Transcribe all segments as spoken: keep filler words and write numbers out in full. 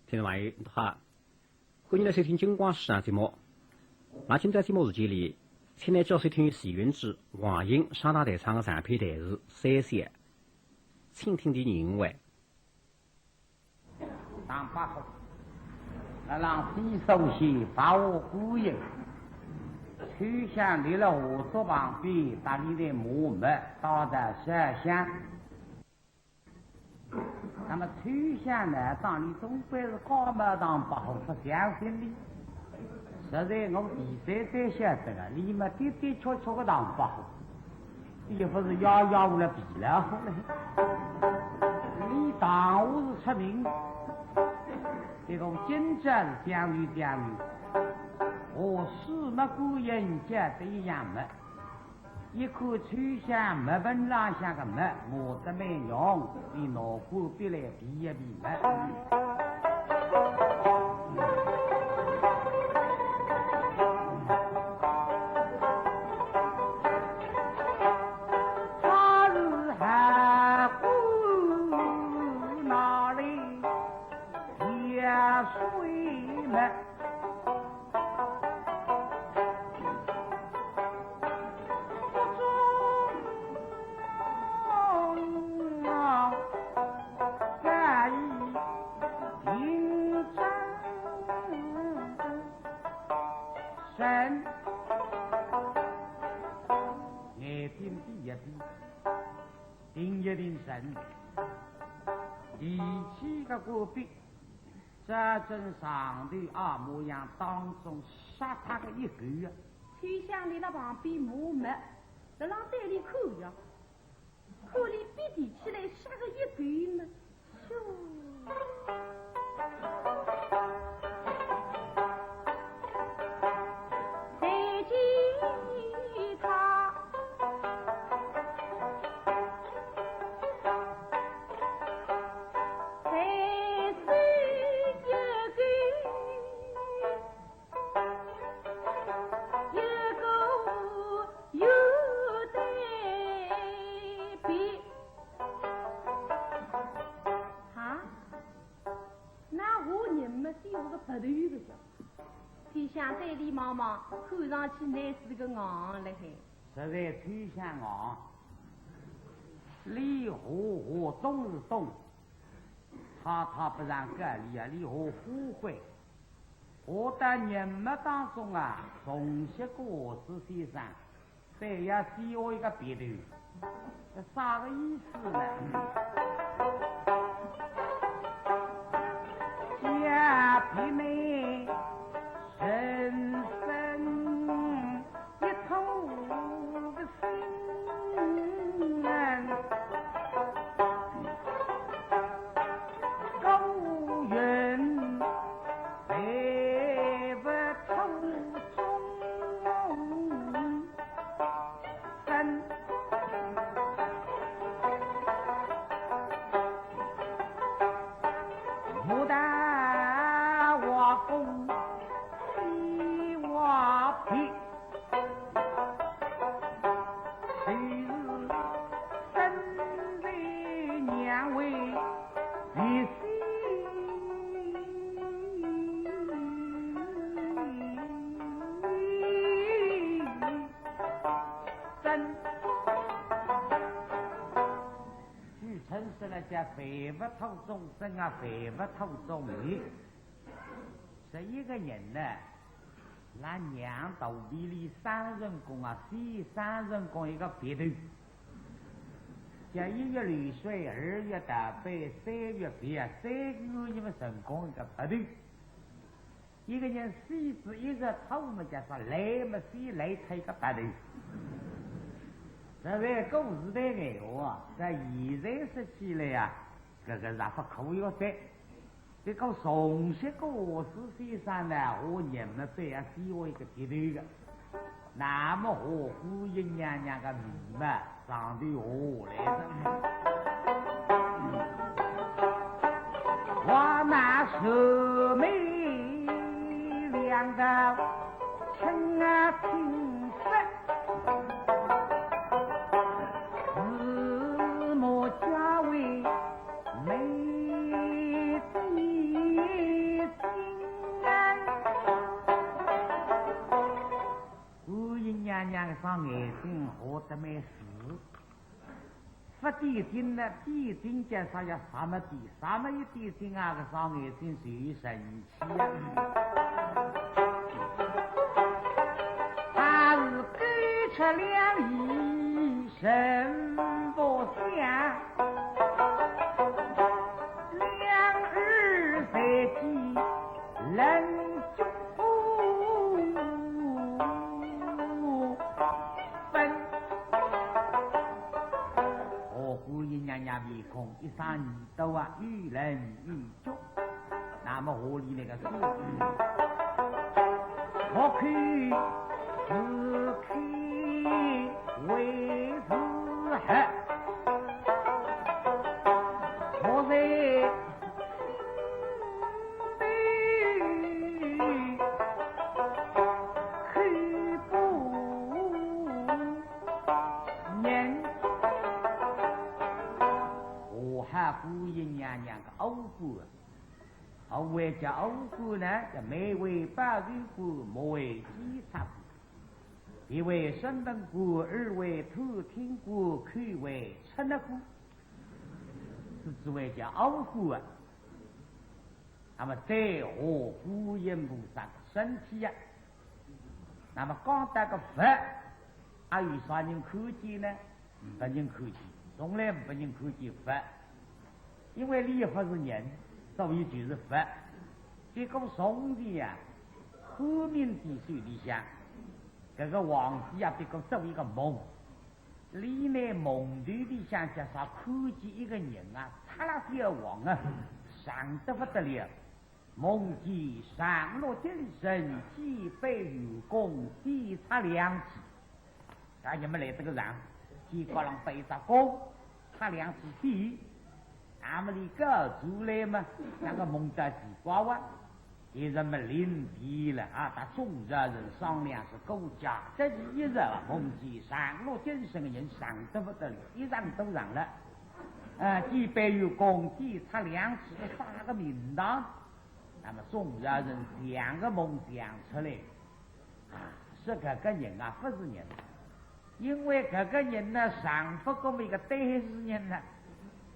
听众朋友，大家好，欢迎来收听金光书场节目。那今朝节目时间里，请来教授听友徐云志、王英双档弹唱的长篇弹词《三笑》，请听第二回。唐伯虎，辣浪飞书前白话古音，秋香立辣画桌旁边，搭俚在磨墨，倒在烧香。 那么秋香呢，当然总归是高帽唐伯虎勿相信哩。实在我第三才晓得个，俚么的的确确个唐伯虎，也勿是摇摇了皮老虎嘞。俚唐朝是出名，这个今朝是讲究讲究，我书墨古音教得一样么。 一看秋香墨本浪向个墨，磨得蛮浓，俚拿根笔来比一比墨。他是还过哪里也水墨。 眼睛闭一闭，定一定神，提起个根笔， 照准上头啊模样当中杀脱个一口啊。秋香立辣旁边磨墨，辣浪对俚看呀，看俚笔提起来杀个一口么，咻！再见他。 再是一个，一个又得比。啊？那我人么是有个白头个叫，秋香对俚望望，看上去乃是个硬了嘿。实在秋香硬。 俚画画懂是懂，太太不让教俚啊，俚画花卉。画到人墨当中啊，重写个画师先生，再要写我一个别的，这啥个意思呢？假别呢，人生 一颗个心，孤云在不途中生。 牡丹花红，梨花白，谁是身在娘为别心真。 据称说了叫万物托众生啊，万物托众人。说一个人呢，那娘肚皮里生辰光啊，先生辰光一个别头，叫一月流水，二月倒背，三月别，三个月么辰光一个别头。 一个人死仔一日头么，叫啥来么死来脱一个别头。实在古时代闲话，在现在说起来呀，搿个是勿科学的。这个重写个画师先生呢，我认为这样是有一个别头的。 那么花姑爷娘娘个眉毛上头下来的，画那秀眉两道青啊青色，字母加为 美的双眼睛合得蛮死，勿点睛呢，点睛叫啥要啥么点，啥么一点睛啊，搿双眼睛就神气啊。他是勾出两仪神不相，两耳垂髻 冷中分。哦，观音娘娘面孔一双耳朵啊，又冷又足，那么何里那个水？我口是口为是合，我在 下下观音娘娘个五官，何为叫五官呢？叫眉为保寿官，目为监察官，鼻为审问官，耳为探听官，口为侧轧官，是之为叫五官啊。 那么再下观音菩萨个身体呀，那么讲到个佛，还有啥人看见呢？没人看见，从来没人看见佛，因为伊也不是人，所以就是佛。结果从前呀，汉明帝手里向，搿个皇帝啊，结果做一个梦， 伊呢梦头里向叫啥看见一个人啊，赤佬跳黄啊，长得不得了。梦见上落金身，肩背有弓，点插两记。大家么来得个长，肩胛浪背只弓，插两记点。 那么伊告诉来嘛，那个梦到奇怪哇，也是么灵体了啊，搭众家人商量是过家这一日啊，梦见上落金身个人长得不得了，一丈多长了。呃，肩背有弓，点插两记，啥个名堂？那么众家人两个梦讲出来， 啊，说搿个人啊，不是人，因为搿个人呢，上不过么一个单字人呢，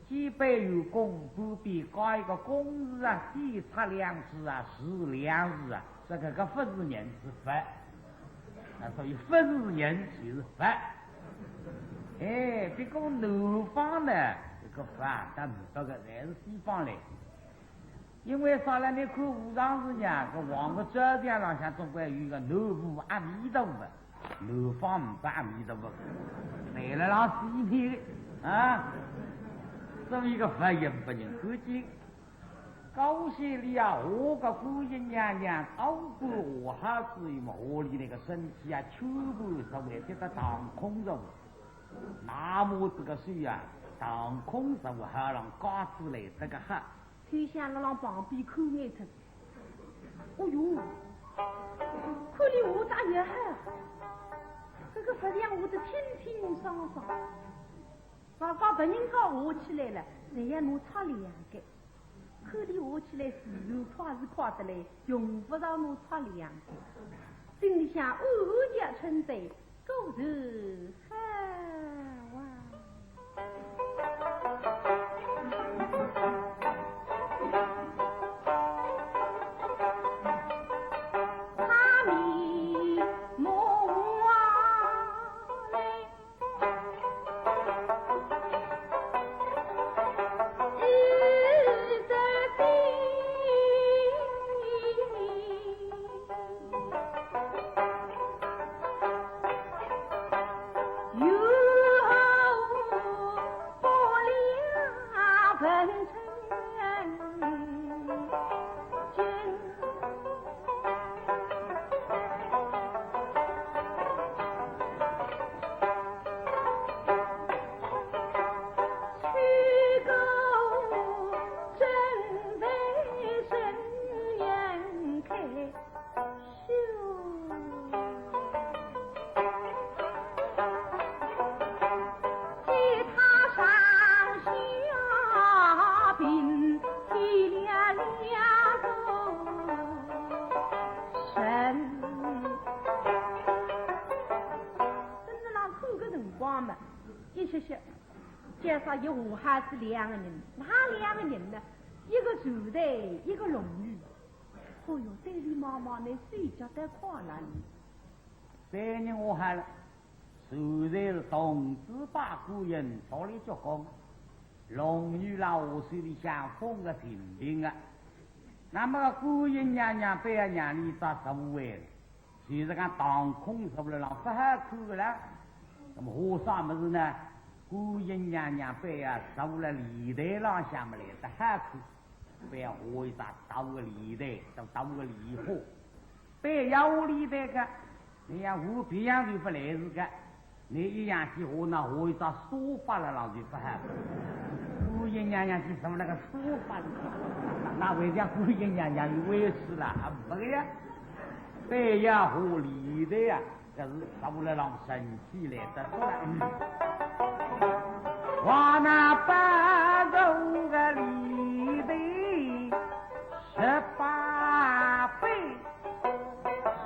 肩背有弓，旁边加一个弓字啊，点插两记啊，是两字啊，说搿个不是人，是佛。啊，所以不是人就是佛。哎，结果南方呢，搿个佛啊，搭南方个侪是西方来。 因为啥呢？你看和尚寺呢，搿黄河招江浪向总归有一个南无阿弥陀佛，南方没阿弥陀佛，来了啦西面的啊，这么一个佛也没人看见。高兴里啊，下个观音娘娘，高官下好之后嘛，下里那个身体啊，全部是为这个当空着。那么这个手啊，当空着，下浪架子来这个好。 秋香辣浪旁边看眼睛。哦哟，看伊下得也好，搿个佛像下得清清爽爽。刚刚别人家下起来了，侪要拿插两个，看伊下起来自然快是快得来，用不着拿插两个。心里想暗暗叫称赞， 果然好啊。么，一歇歇，介绍一下好仔两个人，哪两个人呢？一个秀才，一个龙女。哦哟，对俚望望，俚手脚倒快了哩。三人下好了，秀才是铜子把官人，到里做工，龙女啦下手里向封个停停个。那么官人娘娘板要让俚搭座位了。 就是讲当空坐了浪勿好看个啦。那么化啥物事呢？官人娘娘板要坐了莲台浪向么来得好看，板要画一只大个莲台，大大个莲花，板要画莲台个，你要画别样就勿来事个。 你一样去画，那画一只沙发了浪就勿好。姑爷娘娘去坐那个沙发里，那为啥姑爷娘娘有位置了？啊，没个呀。板要画莲台呀，搿是坐了浪神气来得多了。嗯。画那八座个莲台十八般，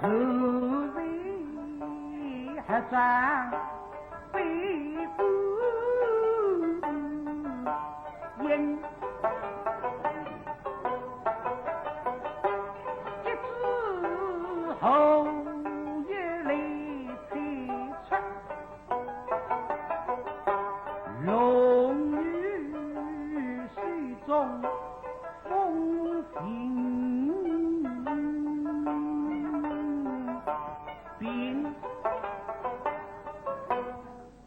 如今还在悲观，一枝红叶来推出，龙女手中 风行并。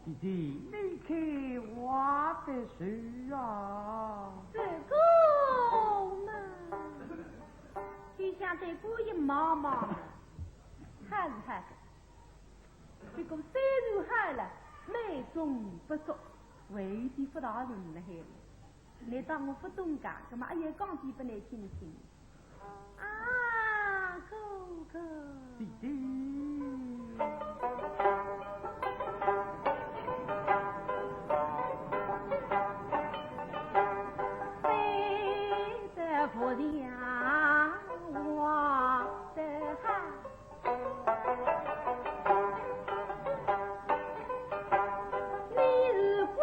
姐姐，你看我的手啊。这个嘛，就像对姑爷妈妈，还是还是。不过虽然好了，美中不足，还有点不大顺了还。 你当我不懂噶，搿么阿要讲点拨你听听。啊，哥哥。弟弟。飞得不像我的好。 你是姑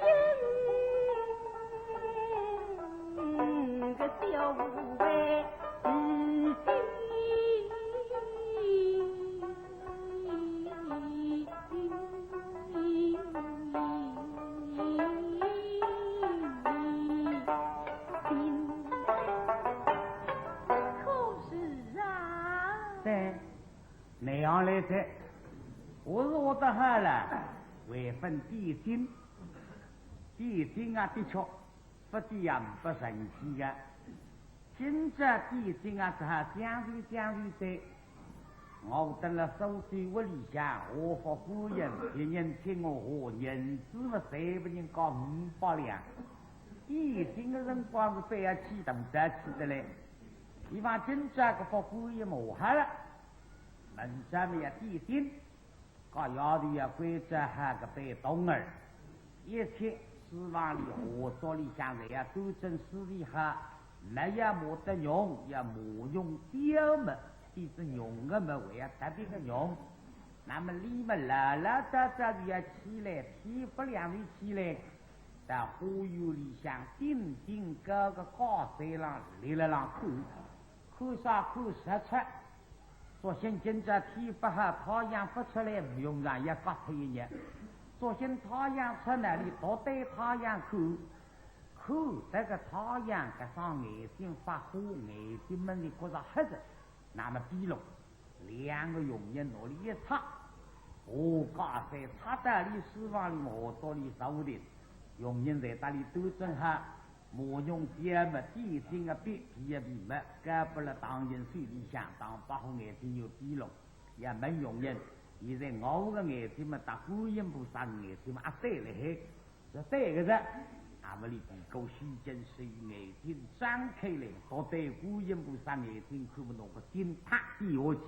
爷个小妹，可是啊。对。 那样来哉，我是我的好了，还分点睛。点睛啊，的确，不点也不神气个。今朝点睛啊，只好将就将就哉。我蹲了苏州屋里向，我发官人，别人请我喝银子么，侪拨人家五百两。点睛个辰光是板要起大早起得来，伊望今朝搿发官人么好了。 明朝么要点睛，搿丫头要关照好搿班童儿，一切书房里、画作里向侪要端正梳理好，么要骂得浓，要骂浓点么，点仔浓个么还要特别个浓。那么俚么老老早早就要起来，天不亮就起来，到花园里向顶顶高个架子浪立了浪看。 看啥看？日出。作兴今朝天勿好，太阳勿出来，勿用场，要隔脱一日。作兴太阳出来，俚倒对太阳看，看得个太阳搿双眼睛发花，眼睛门里觉着黑着，那么比弄，两个佣人拿俚一拆，哦，架子拆到俚书房里，下到俚坐定，佣人侪搭俚端正好。 骂浓点么点睛个别，皮也皮么，交拨了唐寅手里向，唐伯虎眼睛有比弄，也问佣人，现在我个眼睛么搭观音菩萨眼睛么阿对勒海，是对个哉。那么俚提过虚金手，眼睛张开来，倒对观音菩萨眼睛看么，拿个睛啪点下去。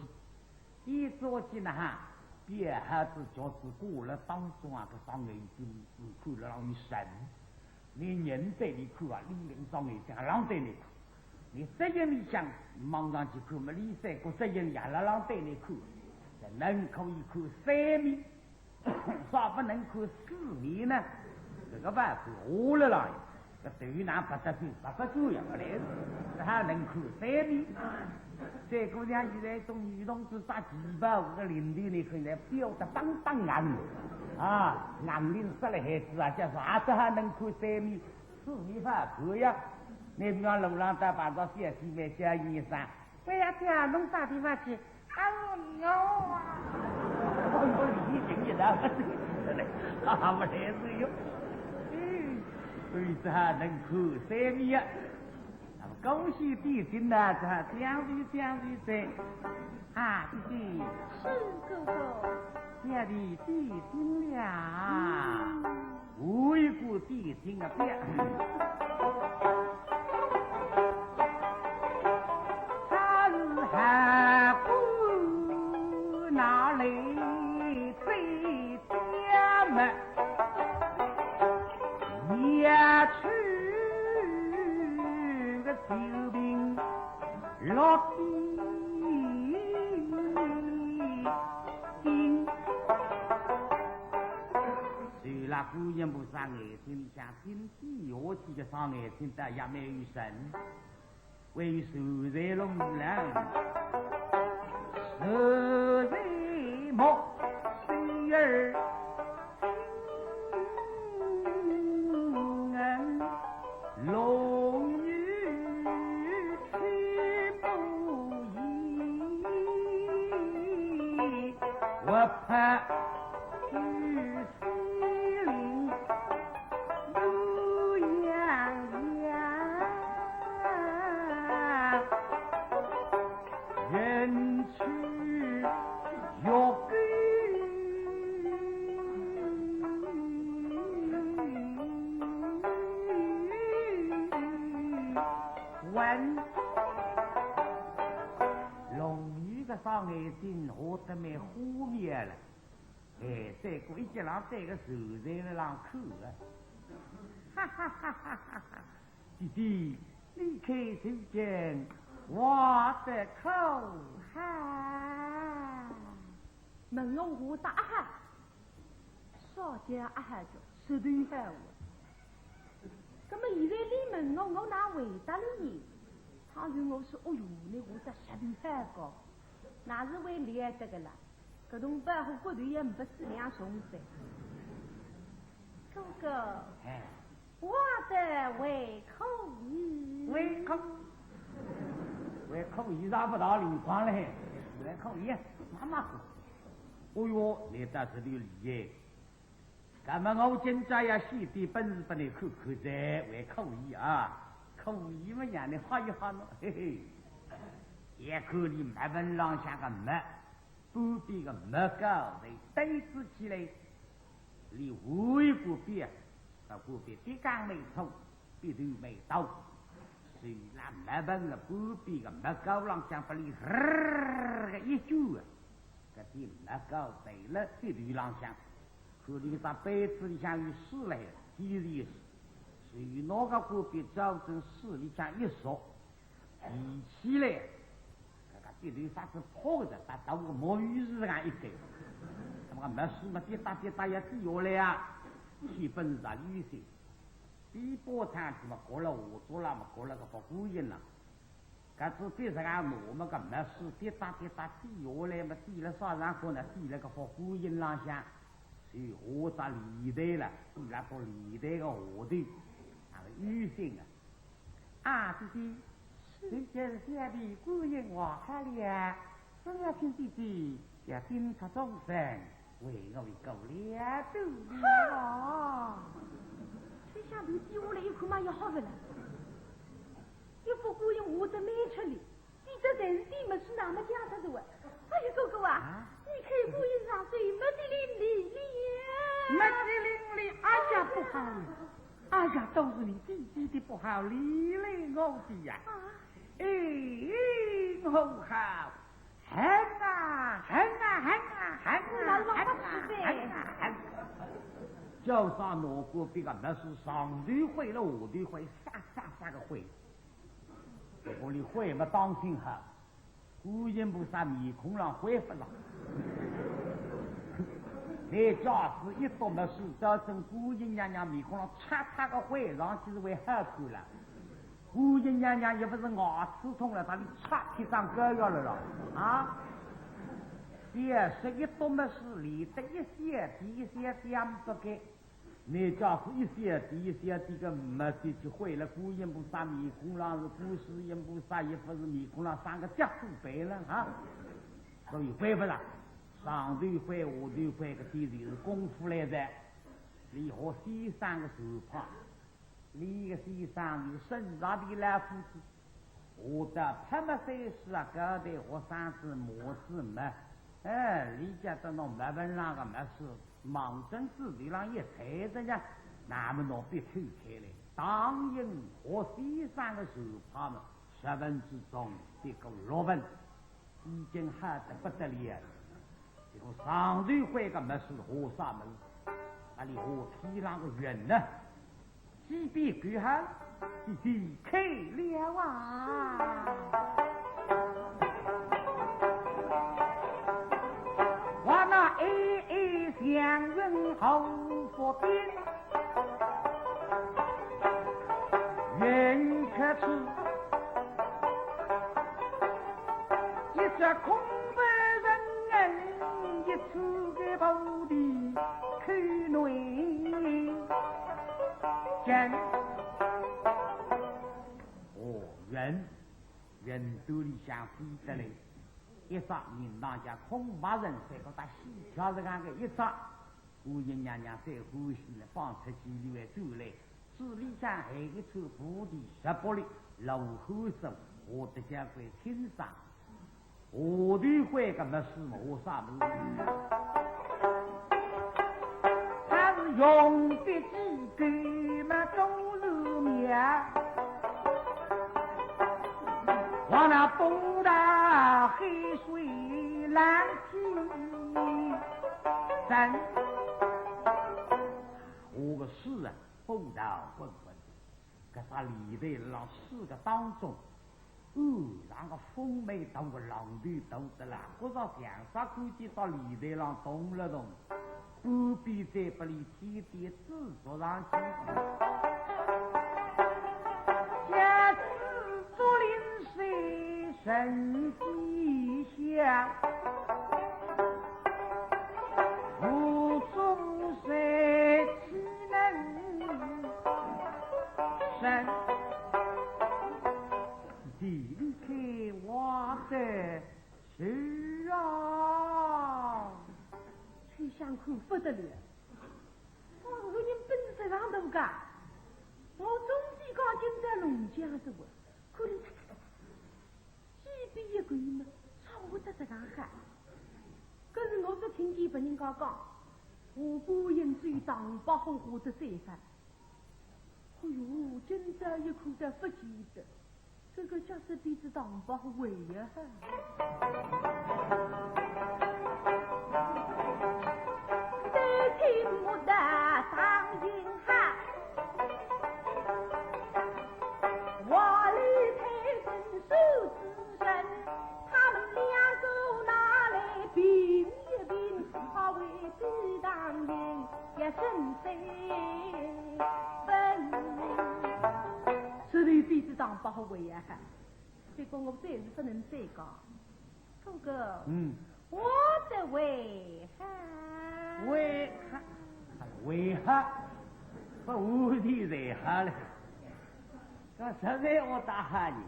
一只脚呢哈，别还是脚趾挂了当中啊，搿双眼睛是看了让人神。你人对你看啊，你两双眼睛还浪对你看。你只眼里向望上去看么，你三个只眼也辣浪对你看，这能可以看三面。啥勿能看四面呢？搿个办法下来了啦，搿头脑勿得劲，勿得劲呀，勿来事，只好能看三面。再过两现在种女同志扎旗袍，搿个领头呢，现在标得当当硬啊，硬领煞了孩子啊，叫啥只好能看三面，四面勿好看呀。那比方路浪搭碰着小姐妹，小姨娘， 喂呀，姐，侬啥地方去？啊，是我啊。我理解一下，啊，勿来事哟。嗯，所以只好能看三面啊。那么恭喜帝君呢，只好将就将就哉。啊，帝君。是，哥哥。谢谢帝君了。嗯。 为官点睛啊，点。他是还官哪里在家么？也去个九品落地金。 就勒观音菩萨眼睛里向金滴下去个双眼睛，倒也蛮有神，还有善财龙呢。善财木，水儿金，龙女七步一，我怕 与西林不样样，人去若归。问龙女个双眼睛，吓得蛮花面了。 哎，再过一记浪，对个船在那浪看啊。哈哈哈哈哈哈！弟弟，你看这件画得可好？问我画得阿好？啥叫阿好叫，实头好啊。那么现在你问我，我哪回答你呢？倘然我说，哦哟，你画得实头好个，那是会了得个啦。 搿种白虎骨头也没死两重噻。哥哥，哎。我的还可以。还可，还可以，啥勿大灵光嘞？还可以，慢慢说。哦哟，你倒是有理哎。那么我今朝要显点本事拨你看看噻，还可以啊。可以嘛，让你吓一吓喏，嘿嘿。也看你墨盆浪向个墨， 半边个墨膏头对仔起来，俚为官边，搿官边鼻梁眉粗，鼻头眉大，就拿墨盆个半边个墨膏浪向拨俚日个一卷啊，搿点墨膏对了鼻头浪向，看俚只杯子里向有水来，提前水，就拿搿官边照准水里向一注， 提起来，搿个鼻头煞子泡个，搭到个墨鱼是搿样一个。那么墨水嘛滴答滴答要滴下来啊，天本是大雨些，边坡上去嘛，搞了下桌了嘛，搞了个佛观音了。搿只鼻子啊，拿么个墨水滴答滴答滴下来嘛，滴了啥场化呢？滴了个佛观音浪向，就下只莲台了，滴了只莲台个下头，那个雨声啊。 啊，弟弟，是。这件是下边观音画好了，只要请弟弟要顶出众生，为我一个了得了。哈！这下头滴下来一看嘛，要好不了。一幅观音画得蛮出力，滴得人滴墨水那么讲得出啊。哎呀，哥哥啊，啊？你看观音上水墨滴淋漓了。墨滴淋漓，哎呀，不好了。 哎呀，都是你弟弟的不好，连累我的呀。啊。哎，我好，恨啊，恨啊，恨啊，恨啊，哎呀，恨啊，老死鬼。恨啊，恨啊。叫啥拿官边个墨水上头挥了下头挥，杀杀杀个挥。结果你挥嘛当心哈， 观音菩萨面孔浪灰发了。那家伙一笃墨水，照准观音娘娘面孔浪擦，擦个灰，上去是会好看了。观音娘娘也不是牙齿痛了，搭俚擦贴上膏药了咯，啊？也是一笃墨水，连得一小滴一小滴也不给。那家伙一小滴一小滴个墨水去灰了，观音菩萨面孔浪是，观世音菩萨也不是面孔浪生个脚骨白了啊，所以灰不了。 上头灰下头灰，搿点侪是功夫来哉。俚学先生个传派，俚个先生是沈察的老夫子，下到泼墨山水啊，教点学生子、墨子墨。哎，俚家得拿墨盆浪个墨水，望准水头浪一推着呢，那么拿笔抽开来，当然学先生个传派嘛，十盆之中得个六盆。 已经好得不得了。这个上头灰个墨水，下啥墨水？那里下天上个云呢？几遍过后，弟弟开了啊！哇，那哎哎祥云好福天。 云开出一只空白人，一只个菩提口内见。哦，云，云端里向飞得来，一只人当像空白人，像个大喜鹊实梗个一只。 观音娘娘最欢喜了，放出去以后转来，嘴里向含一串菩提十八粒罗汉果，下得交关清爽。下头灰个墨水嘛，下啥墨水？他是用笔几勾嘛，都是描，往那波大海水浪 人。下个水啊，波涛滚滚，搿只莲台浪水个当中，岸上个风蛮大，个浪头大得啦，觉着像煞看见只莲台浪动了动，半边再拨俚添点紫竹上去。像紫竹林水神仙香。 无主谁岂能生？离开我的手啊！秋香看不得了，我搿个人本事上头个，我总是讲今朝弄僵的我，可怜他他他他。 几遍一个嘛，吵得这样喊。可是我只听见别人家讲，我观音只有唐伯虎下得最快。哎哟，今朝一看到不见得，这个假使比之唐伯虎还要好。对天不大唐英汉。 我与太子手之人，他们两个拿来评一评，他为地当年也真得分。是的，比之唐伯虎为呀，这个我暂时不能再讲。 哥哥，嗯。我的为何？为何？为何？不无地为何嘞？搿实在我大喊你，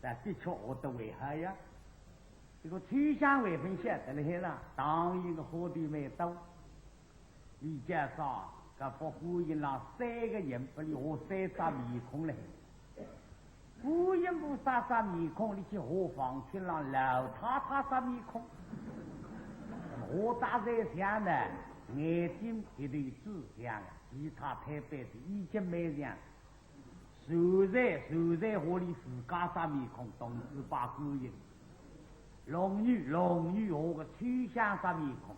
但的确我的为何呀？这个秋香还勿晓得了，当然个话题蛮多。 李家啥，搿幅画像浪三个人，拨俚画三只面孔嘞。观音菩萨只面孔，俚去画房间浪老太太只面孔。画大侪像呢，眼睛鼻头嘴像，其他推扳的已经蛮像。 秀才，秀才画俚自家只面孔，同志拜观音。龙女，龙女画个秋香只面孔，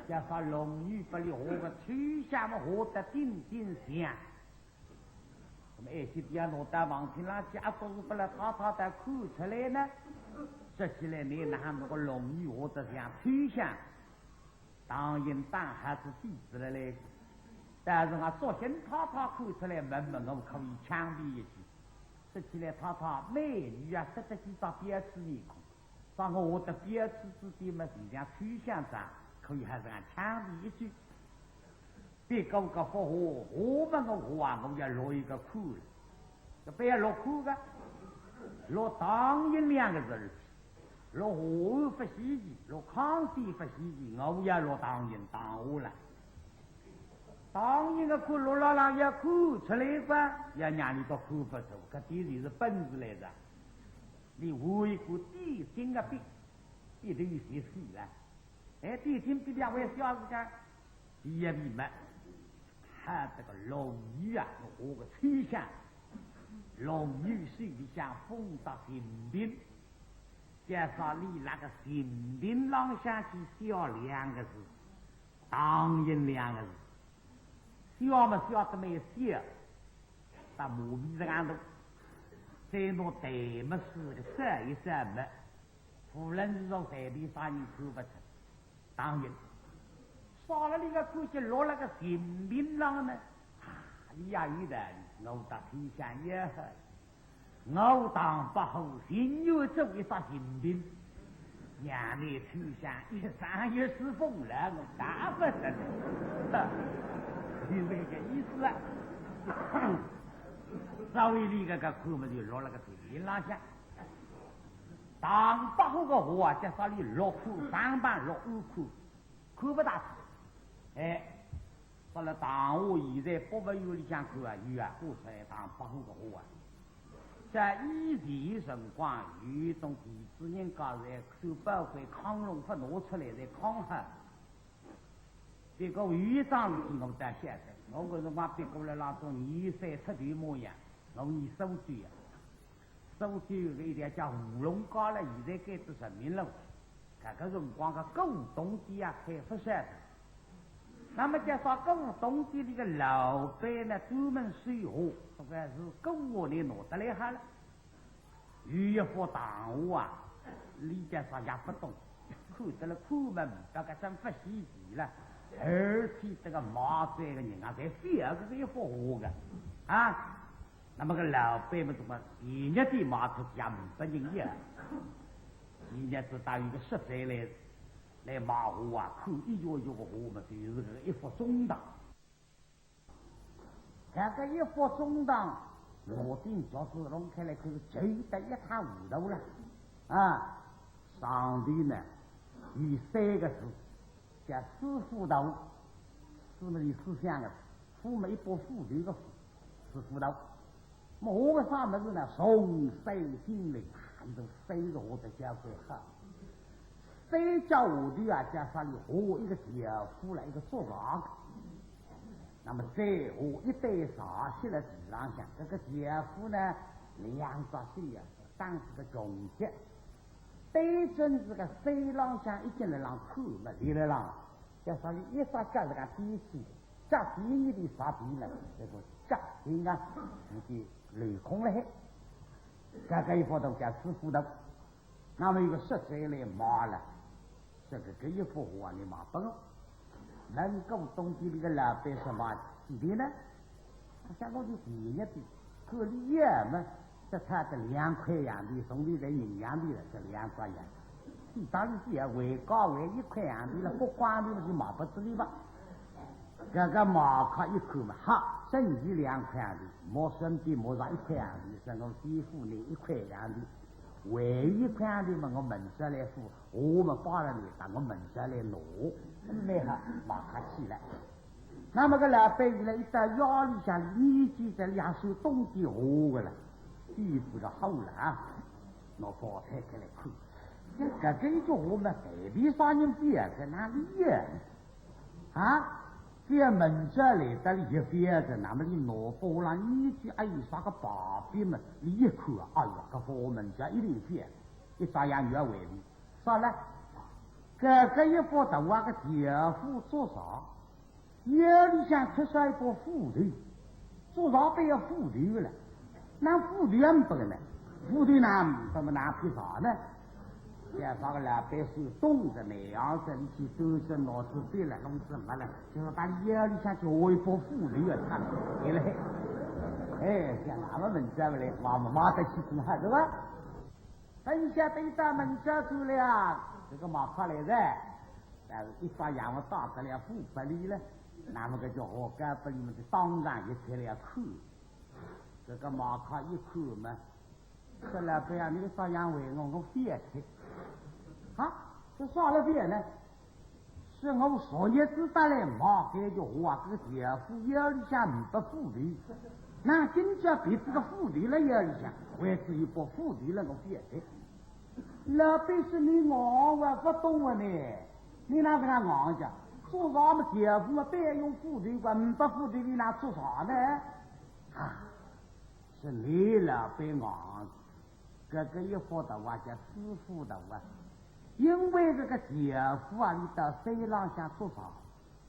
叫啥龙女拨俚画个秋香么画得顶顶像。那么一歇底下拿到房间浪去，阿倒是拨老太太看出来呢？说起来，倷哪能个龙女画得像秋香？唐寅打好仔底子了嘞，但是啊，作兴太太看出来，问问我可以枪毙一记。说起来，太太美女啊，识得几张标致面孔，让我下得标致之地嘛，就像秋香这样，可以还是俺枪毙一记。别个个说话，话嘛我话啊，我要落一个口了。这不要落口个，落唐寅两个字儿。 落华安勿稀奇，落康熙勿稀奇，我也落唐寅唐华了。唐寅个看落了啦，也看出来个，也让你都看勿出，搿点就是本事来着。你换一个典型个笔，笔头写死了。哎，典型笔两位小时间，第一笔嘛，他这个落雨啊，我个秋香，落雨手里向风搭晴鬓。 介绍你那个晴鬓浪向去写两个字，唐寅两个字。写嘛写得蛮小，搭马屁实梗大，再拿淡墨水个扫一扫嘛，无论是从随便啥人看勿出。 唐寅，啥了你个看见落了个晴鬓浪呢？啊，你也有道理，我搭秋香也好，我唐伯虎情愿做一只晴鬓，让你秋香一生一世风流，我打不得了。就是这个意思啊。所以你这个看嘛就落了个晴鬓浪向。 唐伯虎个话啊，介绍你落看，上班落雨看，看勿大出。哎，到了唐华现在博物院里向看啊，有啊，挂出来唐伯虎个话啊。在以前辰光，有一种弟子人家在收宝贝，囥拢勿拿出来，在囥好。 别个有一桩事体我倒晓得，我搿辰光别个辣当中廿三出头模样，我念苏州啊。苏州有一条叫五龙街了，现在改做人民路。搿个辰光个古董店啊，开勿少个。那么介绍古董店里个老板呢，专门收货，搿个是古货，你拿得来好了。 有一幅唐画啊，李家啥也勿懂，看得了看嘛，搿个真勿稀奇了。而且这个买这个人啊，侪非要搿一幅画个啊。那么个老板们怎么第二天卖出去也没人要？第二天到一个十岁来来买画啊，看一月一个画嘛，就是搿一幅中堂。 搿个一幅中堂，罗定着是弄开来看，旧得一塌糊涂了。啊，上头呢，有三个字，叫四斧头，四么有四响个，斧么一把斧头个斧，四斧头。么画个啥物事呢？重山峻岭，啊，伊种山是画得交关好。山脚下头啊，叫啥里画一个条幅了，一个竹床。 那么再画一堆茶席辣地浪向，搿个条幅呢，两只手啊，打仔个穷结，对准仔个山浪向一径辣浪看，么立辣浪，叫啥里一只脚是讲踮起，脚踮一点啥地呢？搿个脚应该已经镂空了海。搿个一幅图叫四斧头。 那么有个十岁来买了，说搿个一幅画你卖拨我。问过东边那个老板说卖几钿呢？他想我就便宜点，看伊要么，只差个两块洋钿，从头才银洋钿了，才两角洋钿。意大利是要回价回一块洋钿了，不光钿了就卖拨仔伊吧。搿个买客一看嘛，哈，省伊两块洋钿，莫省点莫上一块洋钿，说我先付你一块洋钿。 还一块洋钿嘛，我明朝来付，我么摆了你，等我明朝来拿，蛮好，买客气了。那么个老板现在一到夜里向，年纪在里向算东西画个了，底子个好了啊，拿包拆开来看，搿个一幅画嘛，随便啥人覅个，哪里有？ 啊，覅明朝来得伊覅个，那么伊拿拨伊拉年纪还有啥个把柄嘛？伊一看啊，哎呀，搿幅明朝一定覅，一眨眼又要回避。啥了？搿个一幅大画个条幅竹床，腰里向缺少一把斧头，竹床板要斧头个了，哪斧头也没拨个呢？斧头哪，怎么哪劈啥呢？要啥个老板是懂得那样子，你去端着脑子对了，弄死没了，就是到里向去下一把斧头啊，他对了。哎，像那么门子不来，妈妈妈的去怎么还是吧？等一下，等到门子出来啊，这个马快来哉，但是一把洋我打得了斧不里了，那么个叫活该不里面就当场一切了哭。这个马快一哭嘛，说老板啊，你打洋为我，我非要吃。啊，这啥了非要呢？是我昨日子打来马该句话，这个姐夫腰里向没得斧头，那今朝别这个斧头了腰里向，为只有把斧头了我非要吃。老板是你我我不懂啊呢，你哪个那硬讲？做啥么姐夫嘛，别用斧头管，没得斧头你拿做啥呢？啊，是你老板硬。 搿个一幅图啊，叫师傅图啊。因为搿个姐夫啊，伊到山浪向捉蛇，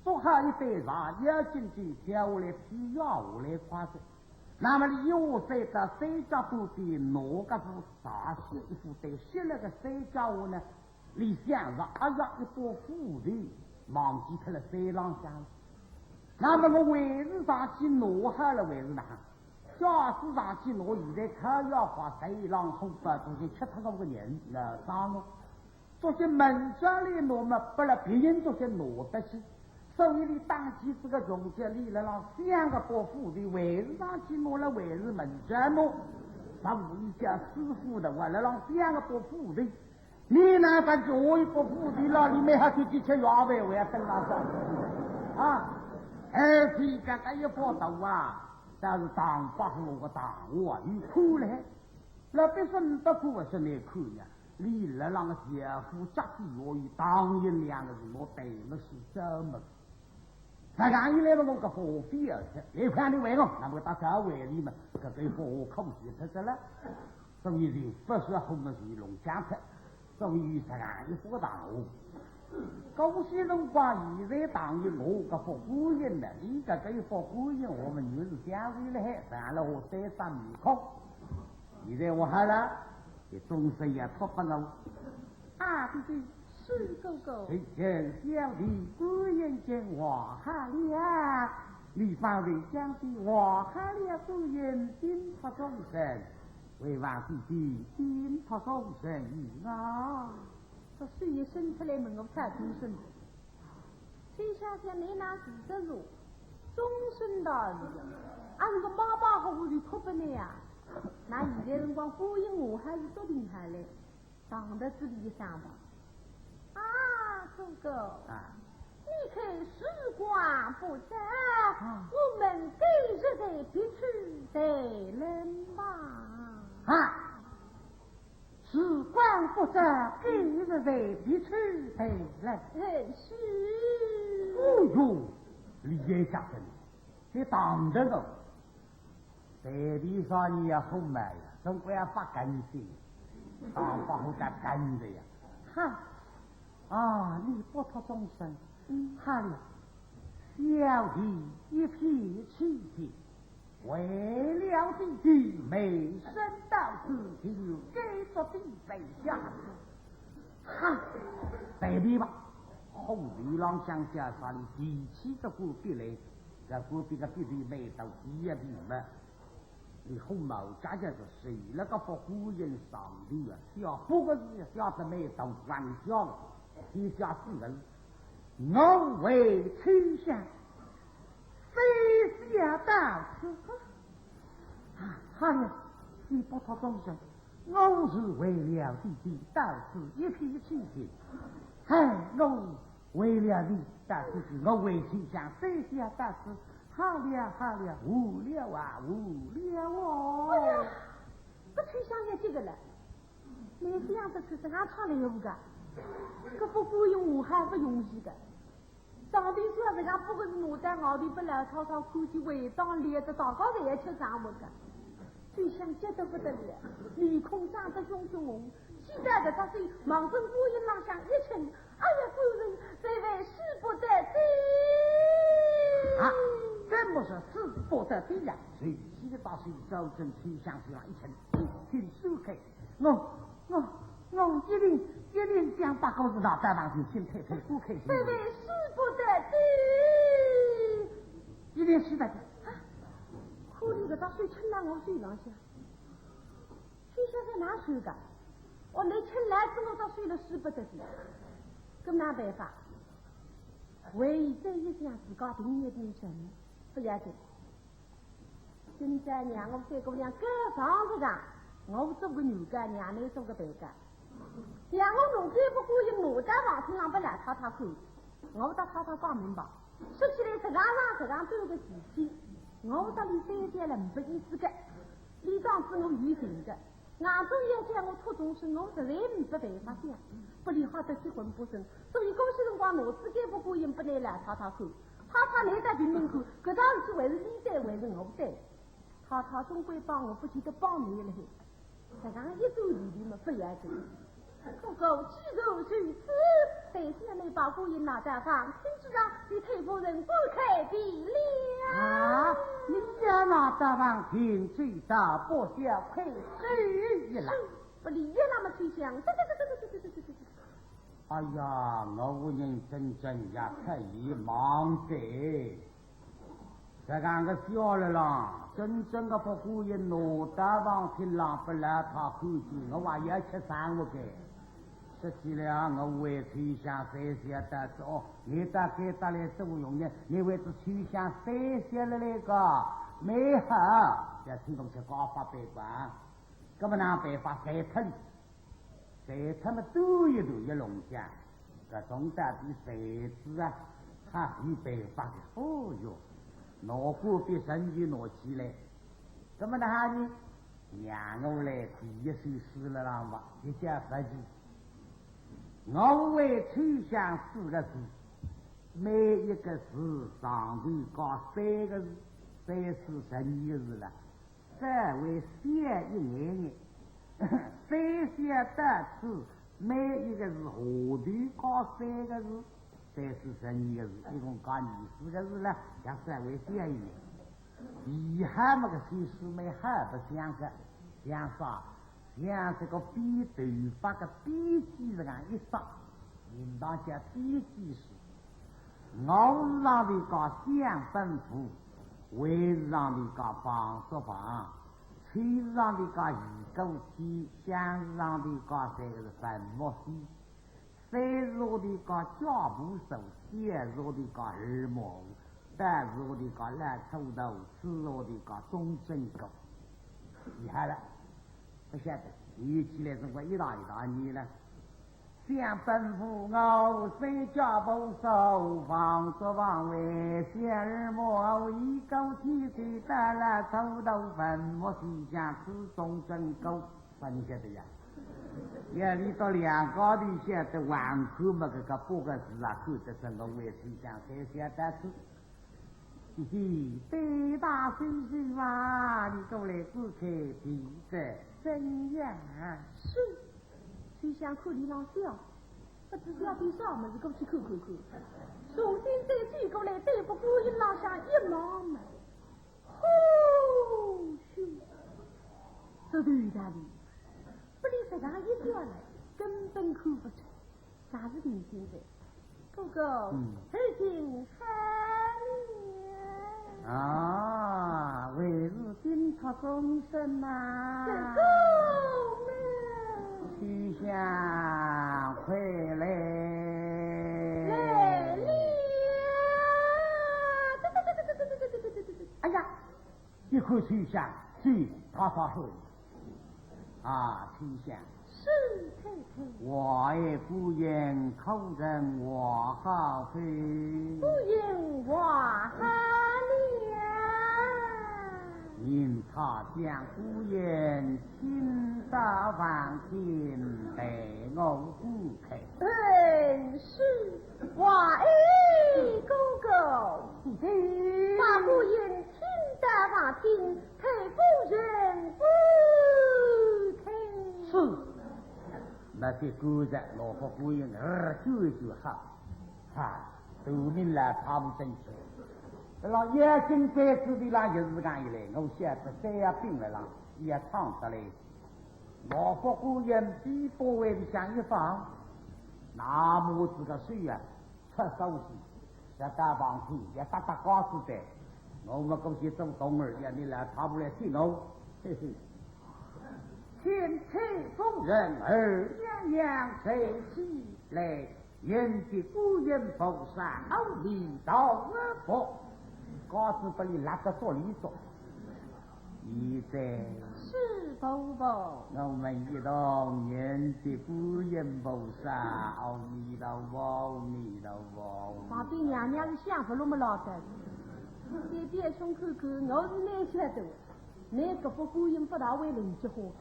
捉好一堆蛇，要紧就跳下来，天要下来快哉。那么伊一下山到山脚旁边，拿搿副蛇吸一副对，吸了个山脚下呢，伊想着，哎呀，一把斧头忘记脱了山浪向了。那么我还是上去拿好了，还是哪？ 下次上去拿现在烤腰花，山浪火爆，都是吃脱个人，那上了。这些门上来拿么，不了别人这些拿得去。所以你当起这个穷家里了，让三个把斧头，还是上去拿了，还是门上拿。那么一家师傅的话，来让三个把斧头， 你哪敢叫我一把斧头了，你没好出去吃药呗，我要等那啥啊？而且搿个一把刀啊，但是唐伯虎个唐话，你看嘞，那必是你不看，我是没看呀。你那让个姐夫家己我与唐寅两个人，我对不起这么 实梗一来嘛，我个火飞而去，你看你为我，那么到搿位里嘛，搿个火可不是脱脱了，所以就不是红么是龙江脱，所以实梗一副个大火。搿些辰光，现在唐寅我搿副官印呢，伊搿个一副官印，我们原是相随了海，上了我三张面孔。 现在我好了，你总算也托不了。啊，弟弟，是哥哥。谁见小弟官印见画好了？你方才讲的画好了官印金托终身，为望弟弟金托终身啊。这手一伸出来，问我啥终身？ 秋香想，你那是这种终身大事，俺个妈妈好不就托不你呀？那现在辰光，姑爷我还是决定下来，当得这里上吧。啊，哥哥，啊。你看时光不早，啊。我们改日再别处再论吧。啊。 时光不早，改日再别处再论。哎，是。哦哟，李元甲真的，你当得哦。随便啥人也好卖呀，总归要发干净，当发好干净的呀。哈，啊，你不托终身，嗯。好了，小弟一片痴心， 为了弟弟，卖身到此，情愿改作地贼下。哈，随便吧，后头浪向叫啥哩提起这个笔来，这个笔个笔头卖到第一笔嘛。你红毛家家就谁那个不顾人上头啊，写八个字写得卖到万家了，天下之人，我为天下 非下到此。啊，好了，你不托终身，我是为了弟弟到此一片痴心。哎，我为了你到此去，我为天下非下到此。好了，好了，无聊啊，无聊哦。哎呀，搿秋香也急个了，你这样子去是俺唱了也不个，搿不管用我还不容易个。 上头叫人家不过是拿到外头不老吵吵，看见回当脸的大家侪要吃生活个。秋香急得不得了，面孔涨得熊熊红，气得搿只手望准姑爷浪向一撑，哎呀，夫人，这位使不得的。啊，怎么是使不得的呀？随即把手照准秋香身上一撑，轻轻松开。 我，我，我一定，一你讲八个字大大王就心太太不开心。这位使不得的。一定使得的。可怜搿只手撑辣我手浪向，手向在哪手个？我拿撑来子我只手了使不得的。搿哪办法？唯一只一想自家定一定神，不要紧。 今朝让我三姑娘告状一状，我做个原告，让倷做个被告。让我弄搿副官印拿到王厅浪拨老太太看，我搭太太讲明白，说起来实梗上实梗短个事体，我搭俚三姐了呒不意思个。俚当仔我有情个， 硬总要叫我托终身，我实在呒不办法想，拨俚吓得七魂八魄，所以搿歇辰光拿仔搿副官印拨倷老太太看，太太倷倒听听看，搿桩事体还是俚对还是我对？太太总归帮我，不见得帮倷了嘿。实梗一转念头嘛，勿要紧。哥哥，既然如此，待小妹把官印拿到房厅之上，与太夫人观看便了。啊，你也拿到房厅去，倒不消看。 是，一来。是，拨俚一拉么秋香，这这这这这这这这这这。哎呀，我人真正也太忙个。实梗个小了啦，真正个把官印拿到房厅浪拨老太太看见，我还要吃生活个。说起来啊，我为秋香三小得子哦，你到该搭来做佣人，你为仔秋香三小了来个，蛮好，要听讲吃高发白吧。 搿么哪办法？裁脱俚，裁脱么断一断一弄僵，搿种到底谁知啊？还有办法的。哦哟，拿过笔神就拿起来，搿么哪哈呢？让我来第一首诗了浪吧，一叫法子。我为秋香四个字，每一个字上头加三个字，三四十二个字了。 稍微小一眼眼。三小到此，每一个字下头加三个字，三四十二个字，一共加二十个字了，也稍微小一眼。以后么个心思蛮好白相个，像啥？像这个编头发个编辑实梗一煞，应当叫编辑师。 我字上头加相本符，为字上头加房作房，秋字上头加雨过天，香字上头加三个字坟墓地，三字下头加脚部首，九字下头加耳目，八字下头加烂臭头，四字下头加终身苦。厉害了，不晓得，有起来辰光一大一大年了。 相本符我虽脚部首，房作房为小儿母，一口气去到了头头坟墓西厢，此中正过。啥人晓得呀？要俚到两家头晓得，横看么搿个八个字啊，看得出我为西厢三小到此。 嘿嘿，对大叔叔啊，你过来看看，皮子怎样？是，秋香看俚浪笑，不知道点啥物事，过去看看看。重新再走过来，对副官印浪向一望嘛，吼咻，这头一大里，拨俚实梗一笑呢，根本看不出。 啥是明星的？哥哥，嗯。而今好了。啊，为是顶脱终身呐。哥哥呢？秋香，快来。来了。哎呀， 一看秋香，手搭搭手。啊，秋香。是，太太。我爱孤雁，可曾和好否？孤雁和好了。命他将孤雁请到房间，待我观看。嗯，是。 哇，哎，哥哥，把孤雁请到房间，太夫人不肯。是。那些官人老夫官人，呃，就就好，哈，都命来他们争取。那眼睛在这里啦，也是这样一来，我晓得三要病了啦，也唱得来。 老夫官人比把位里向一放，那么这个水啊，出手时，要打旁边，要打打架子的，我们过去做童儿，要你来跑步来替我，嘿嘿。天地夫人儿娘娘在起来，愿得观音菩萨阿弥陀佛。架子把你拉到这里坐。 现在，是，婆婆。我们一同念的观音菩萨，阿弥陀佛，阿弥陀佛。旁边娘娘是想不落么老的，对表兄看看，我是蛮晓得，那个不观音不大会弄结婚。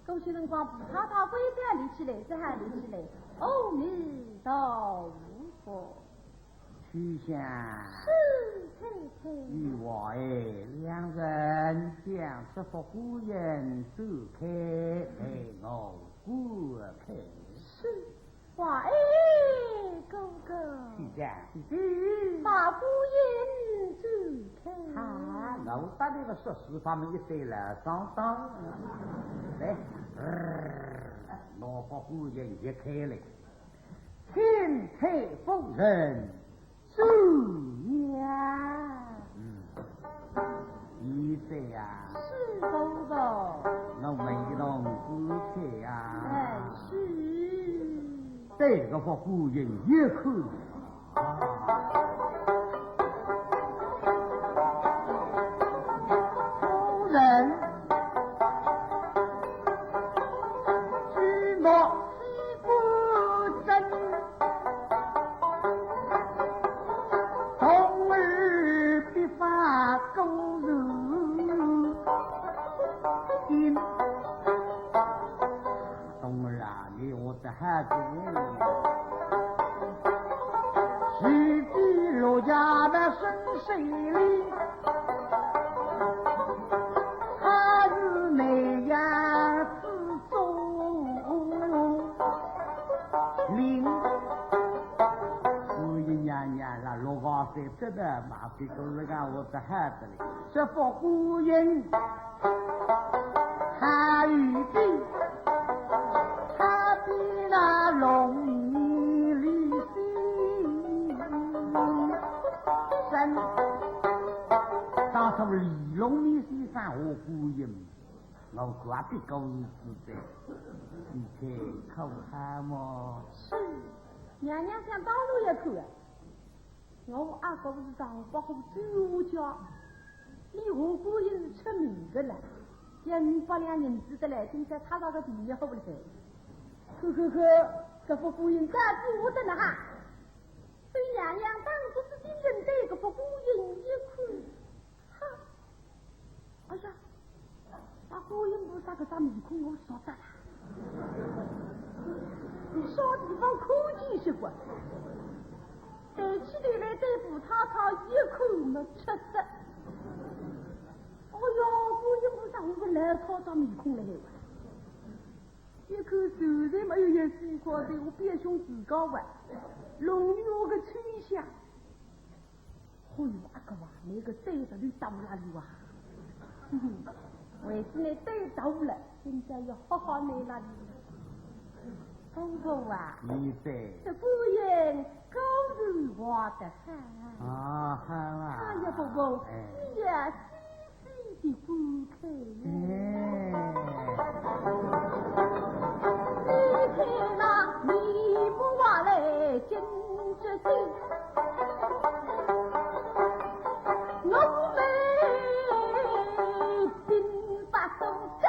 过去辰光，太太跪在立起来，这还立起来，阿弥陀佛。 秋香。是，太太。与王爷两人将这幅古印展开，待我观看。是，王爷哥哥。秋香，弟弟。把古印展开。啊，我搭那个说书法门一对了，上当。来，呃，拿幅古印一开来。 请太夫人转呀。嗯，现在呀，是，婆婆。我们一同观看呀。哎，是。对这幅古印一看，啊，夫人，举目 观真，童儿笔法古如今。童儿啊，你学得好极了。是的，罗家的生水里，他是那样 子中灵。所以娘娘啦，落花水得的嘛，这个人啊，我是害得嘞。这幅古印，还有的，他比那龙迷仙生，当初李龙迷先生画古印， 我看也比古印仔细，你看可好么？是，娘娘想当然也看啊。我阿哥是唐伯虎最画家，伊画古印是出名的了，要五百两银子得来，今朝他那个第一好了噻。看看看，这幅古印到底画得哪哈？被娘娘当作是金印对这幅古印一看，哈， 哎呀，那观音菩萨搿张面孔我熟得啦，啥地方看见些个？抬起头来对婆太太一看么吃色。哎哟，观音菩萨我个老太太面孔了海哇！一看实在没有一丝光彩，我表兄自家哇，龙女我个秋香。 哎哟，阿哥啊，你个对着你倒哪里哇？哼哼，为是你对倒了，现在要好好你那里。公公啊，你在。这姑爷高人画得好。啊，好啊。哎呀，公公，哎。你呀， 细细地观看呀。哎。你看那眉目画来真绝顶，我眉鬓发生个，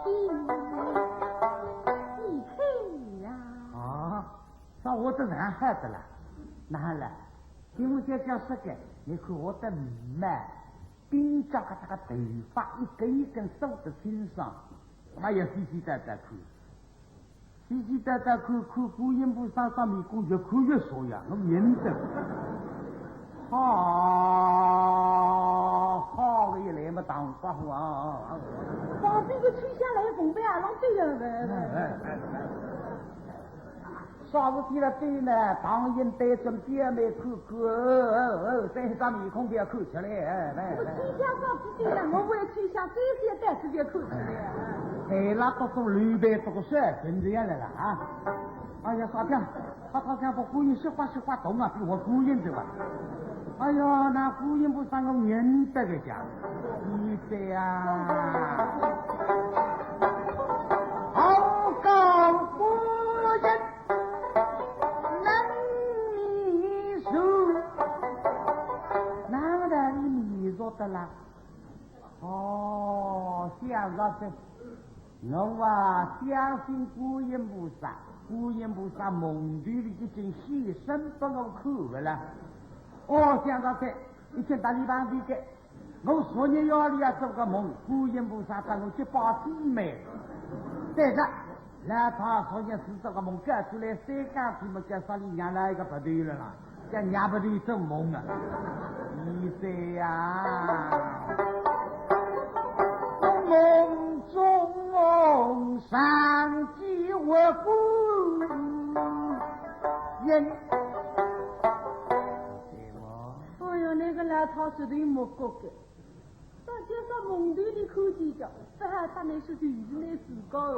你看呀。啊，那我这蛮好的了，哪了？因为这叫啥个，你看我的眉毛 鬓角搿搭个头发一根一根梳得清爽，那么也细细带带看，细细带带看，看观音菩萨张面孔越看越熟呀，我认得。好，好个一来么唐伯虎啊，旁边个秋香来逢迎啊，老对呀，哎，哎，哎，哎。 啥事体了对呢？唐寅对准表妹看看，哦，哦，哦，这张面孔不要看出来，哎，来，来。我秋香啥事体了？我为秋香这些带子就看出来啊。哎，那都是刘备这个小孙子样来了啊。哎呀，啥讲？他他讲把观音雪花雪花懂啊，比我观音对吧？哎呀，那观音不是我认得的讲，你这样。好高官人，能迷住，哪个你迷住的啦？哦，想着这。我啊，相信观音菩萨，观音菩萨梦里已经现身拨我看的了。哦，想着这，已经搭里旁边的，我昨日夜里啊做个梦，观音菩萨搭我结拜姊妹。对着，老太昨日是这个梦，告出来三更天么，叫啥里娘来一个白头了啦。 叫娘不头做梦啊。你这呀，梦中梦上几回观音。对哦。哎哟，那个老太实在没过个。 大家说梦里的看见的，不好，他们是就是那自个哦。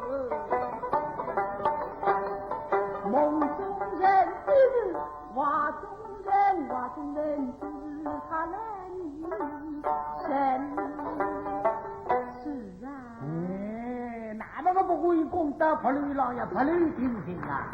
梦中人就是画中人，画中人就是他人生。是啊。哎，那么个不会公道，不流浪呀，不流定定啊。